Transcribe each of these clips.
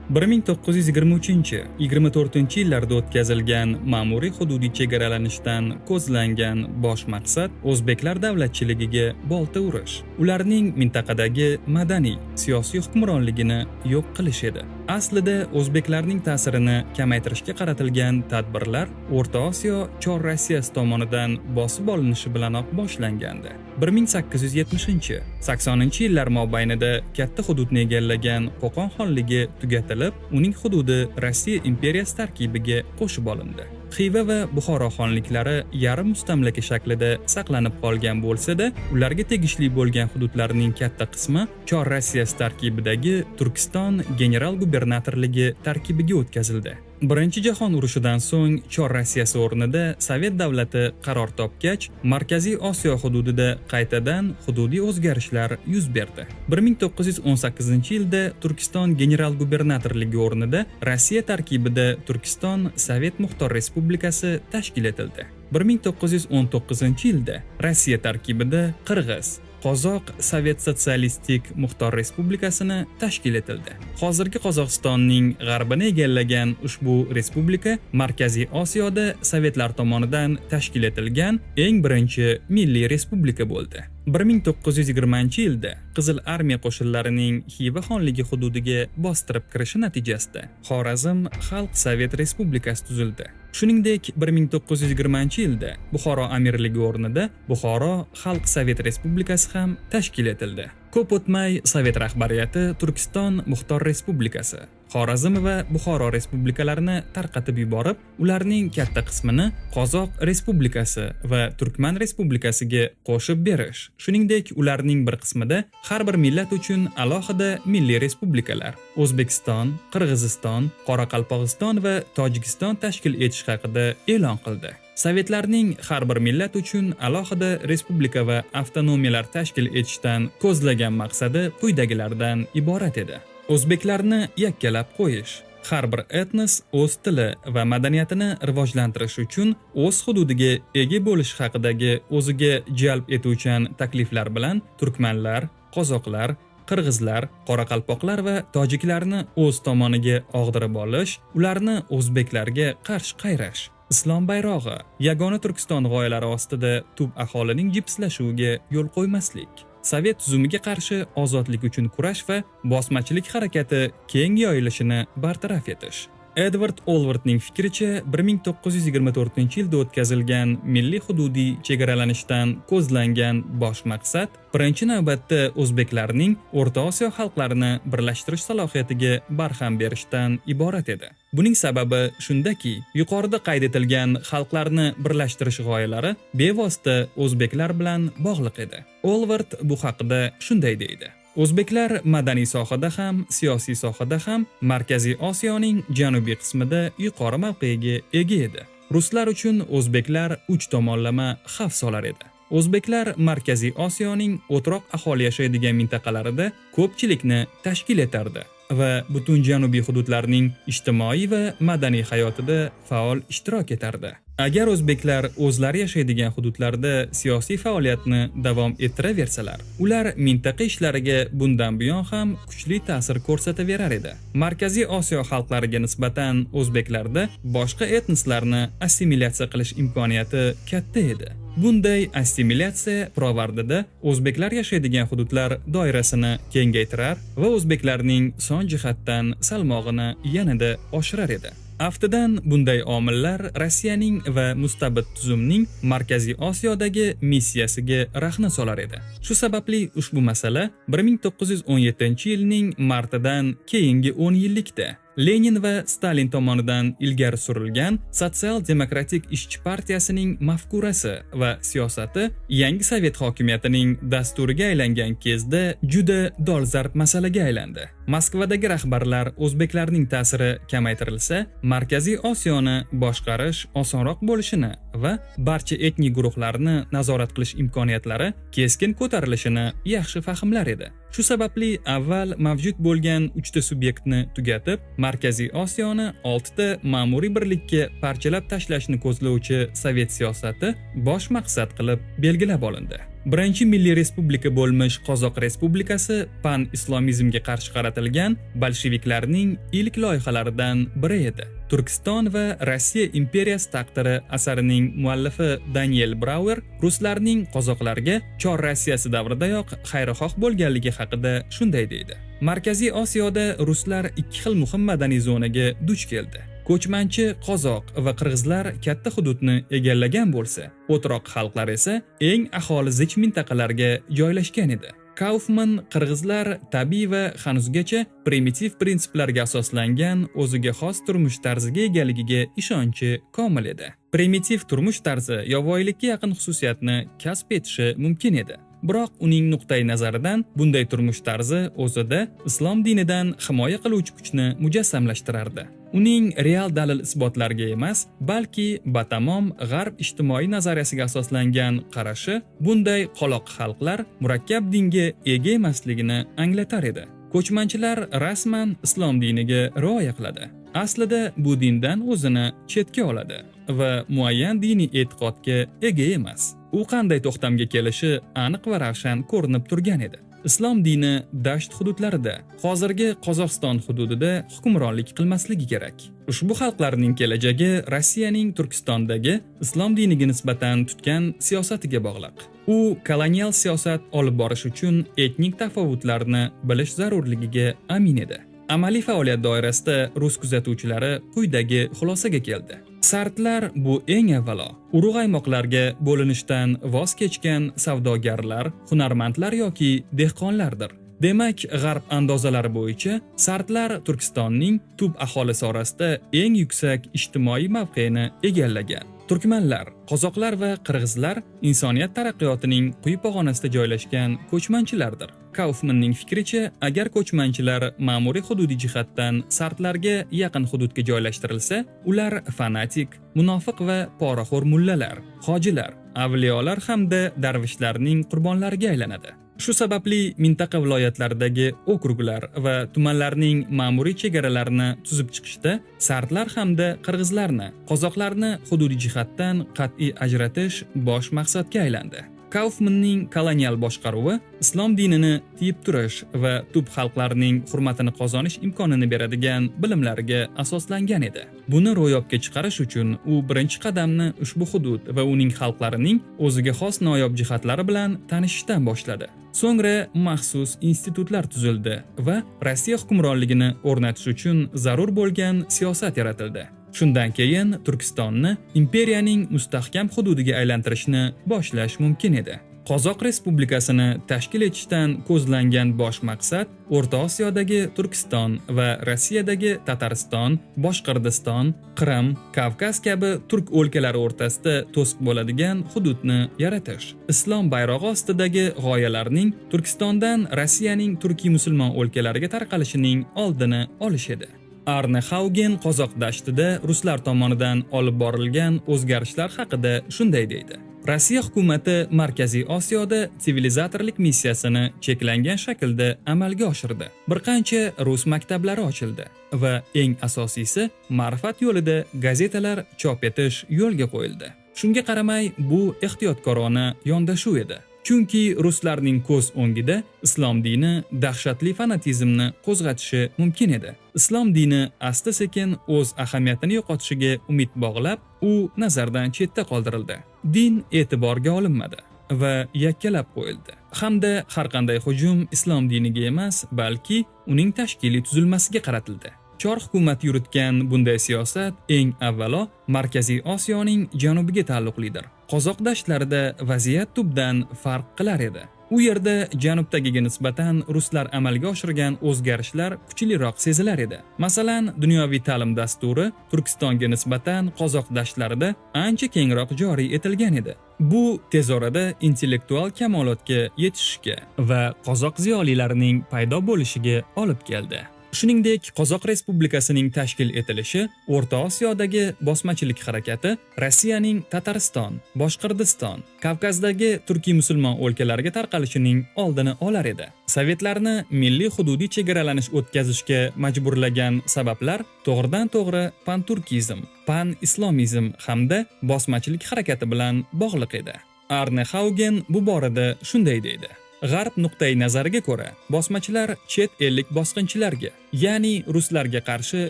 1923-24-yillarda o'tkazilgan ma'muriy hududiy chegaralanishdan ko'zlangan bosh maqsad o'zbeklar davlatchiligiga bolta urish, ularning mintaqadagi madaniy, siyosiy hukmronligini yo'q qilish edi. Aslida o'zbeklarning ta'sirini kamaytirishga qaratilgan tadbirlar O'rta Osiyo Chor Rossiyasi tomonidan bosib olinishi bilanoq boshlangandi. 1870-80-yillar mobaynida katta hududni egallagan Qo'qon xonligi tugatilib, uning hududi Rossiya imperiyasi tarkibiga qo'shib olindi. Xiva va Buxoro xonliklari yarim mustamlaka shaklida saqlanib qolgan bo'lsa-da, ularga tegishli bo'lgan hududlarning katta qismi Chor Rossiyasi tarkibidagi Turkiston general gubernatorligi tarkibiga o'tkazildi. Birinchi jahon urushidan so'ng Chor Rossiyasi o'rnida Sovet davlati qaror topgach, Markaziy Osiyo hududida qaytadan hududiy o'zgarishlar yuz berdi. 1918-yilda Turkiston general gubernatorligi o'rnida Rossiya tarkibida Turkiston Sovet Muxtor Respublikasi tashkil etildi. 1919-yilda Rossiya tarkibida Qirg'iz, Qozoq Sovet Sotsialistik Muxtor Respublikasini tashkil etildi. Hozirgi Qozog'istonning g'arbini egallagan ushbu respublika Markaziy Osiyoda sovetlar tomonidan tashkil etilgan eng birinchi milliy respublika bo'ldi. 1920-yilda Qizil armiya qo'shinlarining Xiva xonligi hududiga bostirib kirishi natijasida Xorazm Xalq Sovet Respublikasi tuzildi. Shuningdek, 1920-yilda Buxoro amirligi o'rnida Buxoro Xalq Sovet Respublikasi ham tashkil etildi. Ko'p o'tmay Sovet rahbariyati Turkiston Muxtor Respublikasi, Xorazm va Buxoro respublikalarini tarqatib yuborib, ularning katta qismini Qozoq Respublikasi va Turkman Respublikasiga qo'shib berish, shuningdek, ularning bir qismida har bir millat uchun alohida milliy respublikalar O'zbekiston, Qirg'iziston, Qoraqalpog'iston va Tojikiston tashkil etish haqida e'lon qildi. Sovetlarning har bir millat uchun alohida respublika va avtonomiyalar tashkil etishdan ko'zlagan maqsadi quyidagilardan iborat edi. O'zbeklarni yakkalab qo'yish. Har bir etnos o'z tili va madaniyatini rivojlantirish uchun o'z hududiga ega bo'lish haqidagi o'ziga jalb etuvchan takliflar bilan turkmanlar, qozoqlar, qirg'izlar, qoraqalpoqlar va tojiklarni o'z tomoniga og'dirib olish, ularni o'zbeklarga qarshi qayrash. Islom bayrog'i, yagona Turkiston g'oyalari ostida tub aholining jipslashuviga yo'l qo'ymaslik. Sovet tuzumiga qarshi ozodlik uchun kurash va bosmachilik harakati keng yoyilishini bartaraf etish. Edvard Olvardning fikricha, 1924-yilda o'tkazilgan milliy hududiy chegaralanishdan ko'zlangan bosh maqsad birinchi navbatda o'zbeklarning O'rta Osiyo xalqlarini birlashtirish salohiyatiga barham berishdan iborat edi. Buning sababi shundaki, yuqorida qayd etilgan xalqlarni birlashtirish g'oyalari bevosita o'zbeklar bilan bog'liq edi. Olvard bu haqida shunday deydi: O'zbeklar madaniy sohada ham, siyosiy sohada ham Markaziy Osiyoning janubiy qismida yuqori mavqega ega edi. Ruslar uchun o'zbeklar uch tomonlama xavf solar edi. O'zbeklar Markaziy Osiyoning o'troq aholi yashaydigan mintaqalarida ko'pchilikni tashkil etardi va butun janubiy hududlarning ijtimoiy va madaniy hayotida faol ishtirok etardi. Agar o'zbeklar o'zlari yashaydigan hududlarda siyosiy faoliyatni davom ettiraversalar, ular mintaqa ishlariga bundan buyon ham kuchli ta'sir ko'rsataverar edi. Markaziy Osiyo xalqlariga nisbatan o'zbeklarda boshqa etnoslarni assimilyatsiya qilish imkoniyati katta edi. Bunday assimilyatsiya pirovardida o'zbeklar yashaydigan hududlar doirasini kengaytirar va o'zbeklarning son jihatdan salmog'ini yanada oshirar edi. Aftidan, bunday omillar Rossiyaning va mustabid tuzumning Markaziy Osiyodagi missiyasiga rahna solar edi. Shu sababli ushbu masala 1917-yilning martidan keyingi 10 yillikda Lenin va Stalin tomonidan ilgari surilgan Sotsial-demokratik ishchi partiyasining mafkurasi va siyosati yangi sovet hokimiyatining dasturiga aylangan kezda juda dolzarb masalaga aylandi. Moskvadagi rahbarlar o'zbeklarning ta'siri kamaytirilsa, Markaziy Osiyoni boshqarish osonroq bo'lishini va barcha etnik guruhlarni nazorat qilish imkoniyatlari keskin ko'tarilishini yaxshi fahmlar edi. Shu sababli avval mavjud bo'lgan uchta subyektni tugatib, Markaziy Osiyoni oltita ma'muriy birlikka parchalab tashlashni ko'zlovchi sovet siyosati bosh maqsad qilib belgilab olindi. Birinchi milliy respublika bo'lmish Qozoq Respublikasi pan-islomizmga qarshi qaratilgan bolsheviklarning ilk loyihalaridan biri edi. Turkiston va Rossiya imperiyasi taqdiri asarining muallifi Daniel Brauer ruslarning qozoqlarga Chor Rossiyasi davridayoq xayrixoh bo'lganligi haqida shunday deydi: Markaziy Osiyoda ruslar ikki xil muhim madaniy zonaga duch keldi. Ko'chmanchi qozoq va qirg'izlar katta hududni egallagan bo'lsa, o'troq xalqlar esa eng aholi zich mintaqalarga joylashgan edi. Kaufman qirg'izlar tabiiy va hanuzgacha primitiv prinsiplarga asoslangan o'ziga xos turmush tarziga egaligiga ishonchi komil edi. Primitiv turmush tarzi yovvoyilikka yaqin xususiyatni kasb etishi mumkin edi. Biroq uning nuqtai nazaridan bunday turmush tarzi o'zida islom dinidan himoya qiluvchi kuchni mujassamlashtirardi. Uning real dalil isbotlarga emas, balki batamom g'arb ijtimoiy nazariyasiga asoslangan qarashi bunday qoloq xalqlar murakkab dinga ega emasligini anglatar edi. Ko'chmanchilar rasman islom diniga rioya qiladi. Aslida bu dindan o'zini chetga oladi va muayyan diniy e'tiqodga ega emas. U qanday to'xtamga kelishi aniq va ravshan ko'rinib turgan edi. Islom dini dasht hududlarida, hozirgi Qozog'iston hududida hukmronlik qilmasligi kerak. Ushbu xalqlarning kelajagi Rossiyaning Turkistondagi islom diniga nisbatan tutgan siyosatiga bog'liq. U kolonial siyosat olib borish uchun etnik tafovutlarni bilish zarurligiga amin edi. Amaliy faoliyat doirasida rus kuzatuvchilari quyidagi xulosaga keldi. Sartlar bu eng avvalo urug' aymoqlarga bo'linishdan voz kechgan savdogarlar, hunarmandlar yoki dehqonlardir. Demak, g'arb andozalari bo'yicha sartlar Turkistonning tub aholisi orasida eng yuksak ijtimoiy mavqeni egallagan. Turkmanlar, qozoqlar va qirg'izlar insoniyat taraqqiyotining quyi pog'onasida joylashgan ko'chmanchilardir. Kaufmanning fikricha, agar ko'chmanchilar ma'muriy hududiy jihatdan sartlarga yaqin hududga joylashtirilsa, ular fanatik, munofiq va poraxo'r mullalar, hojilar, avliyolar hamda darvishlarning qurbonlariga aylanadi. Shu sababli mintaqa viloyatlaridagi okruglar va tumanlarning ma'muriy chegaralarini tuzib chiqishda sartlar hamda qirg'izlarni, qozoqlarni hududiy jihatdan qat'iy ajratish bosh maqsadga aylandi. Kaufmanning kolonial boshqaruvi islom dinini tiyib turish va tub xalqlarning hurmatini qozonish imkonini beradigan bilimlarga asoslangan edi. Buni ro'yobga chiqarish uchun u birinchi qadamni ushbu hudud va uning xalqlarining o'ziga xos noyob jihatlari bilan tanishishdan boshladi. So'ngra maxsus institutlar tuzildi va Rossiya hukmronligini o'rnatish uchun zarur bo'lgan siyosat yaratildi. Shundan keyin Turkistonni imperiyaning mustahkam hududiga aylantirishni boshlash mumkin edi. Qozoq Respublikasini tashkil etishdan ko'zlangan bosh maqsad O'rta Osiyodagi Turkiston va Rossiyadagi Tatariston, Boshqirdiston, Qrim, Kavkaz kabi turk o'lkalari o'rtasida to'siq bo'ladigan hududni yaratish. Islom bayrog'i ostidagi g'oyalarning Turkistondan Rossiyaning turkiy musulmon o'lkalariga tarqalishining oldini olish edi. Arne Haugen Qozoq dashtida ruslar tomonidan olib borilgan o'zgarishlar haqida shunday deydi: Rossiya hukumati Markaziy Osiyoda sivilizatorlik missiyasini cheklangan shaklda amalga oshirdi. Bir qancha rus maktablari ochildi va eng asosiysi, ma'rifat yo'lida gazetalar chop etish yo'lga qo'yildi. Shunga qaramay, bu ehtiyotkorona yondashuv edi. Chunki ruslarning ko'z o'ngida islom dini dahshatli fanatizmni qo'zg'atishi mumkin edi. Islom dini asta-sekin o'z ahamiyatini yo'qotishiga umid bog'lab, u nazardan chetda qoldirildi. Din e'tiborga olinmadi va yakkalab qo'yildi. Hamda har qanday hujum islom diniga emas, balki uning tashkiliy tuzilmasiga qaratildi. Chor hukumati yuritgan bunday siyosat eng avvalo Markaziy Osiyoning janubiga taalluqlidir. Qozoq dashtlarida vaziyat tubdan farq qilar edi. U yerda janubdagiga nisbatan ruslar amalga oshirgan o'zgarishlar kuchliroq sezilar edi. Masalan, dunyoviy ta'lim dasturi Turkistonga nisbatan qozoq dashtlarida ancha kengroq joriy etilgan edi. Bu tez orada intellektual kamolotga yetishishga va qozoq ziyolilarining paydo bo'lishiga olib keldi. Shuningdek, Qozoq Respublikasining tashkil etilishi O'rta Osiyodagi bosmachilik harakati Rossiyaning Tatariston, Boshqirdiston, Kavkazdagi turkiy musulmon o'lkalariga tarqalishining oldini olar edi. Sovetlarni milliy hududiy chegaralanish o'tkazishga majburlagan sabablar to'g'ridan-to'g'ri panturkizm, pan-islomizm hamda bosmachilik harakati bilan bog'liq edi. Arne Haugen bu borada shunday deydi: G'arb nuqtai nazariga ko'ra, bosmachilar chet ellik bosqinchilarga, ya'ni ruslarga qarshi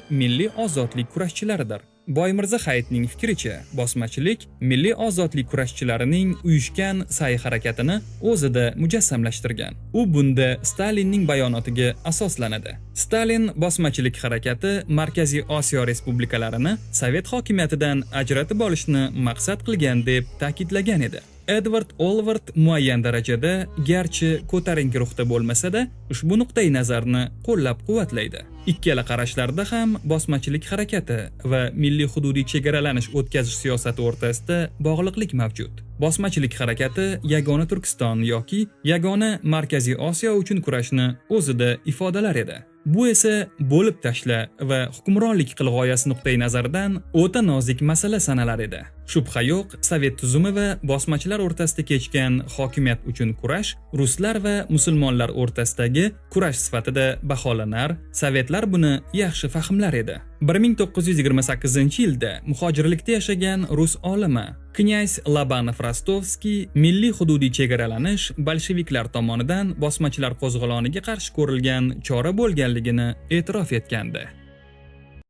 milliy ozodlik kurashchilaridir. Boymirza Hayitning fikricha, bosmachilik milliy ozodlik kurashchilarining uyushgan sa'y harakatini o'zida mujassamlashtirgan. U bunda Stalinning bayonotiga asoslanadi. Stalin bosmachilik harakati Markaziy Osiyo respublikalarini Sovet hokimiyatidan ajratib olishni maqsad qilgan, deb ta'kidlagan edi. Edvard Olvard muayyan darajada, garchi ko'tarinki ruhda bo'lmasa-da, ushbu nuqtai nazarni qo'llab-quvvatlaydi. Ikkala qarashlarda ham bosmachilik harakati va milliy hududiy chegaralanish o'tkazish siyosati o'rtasida bog'liqlik mavjud. Bosmachilik harakati yagona Turkiston yoki yagona Markaziy Osiyo uchun kurashni o'zida ifodalar edi. Bu esa bo'lib tashla va hukmronlik qil g'oyasi nuqtai nazaridan o'ta nozik masala sanalar edi. Shubha yo'q, sovet tuzumi va bosmachilar o'rtasida kechgan hokimiyat uchun kurash ruslar va musulmonlar o'rtasidagi kurash sifatida baholanar, sovetlar buni yaxshi fahmlar edi. 1928-yilda muhojirlikda yashagan rus olimi knyaz Lobanov Rostovskiy milliy hududiy chegaralanish bolsheviklar tomonidan bosmachilar qo'zg'oloniga qarshi ko'rilgan chora bo'lganligini e'tirof etgandi.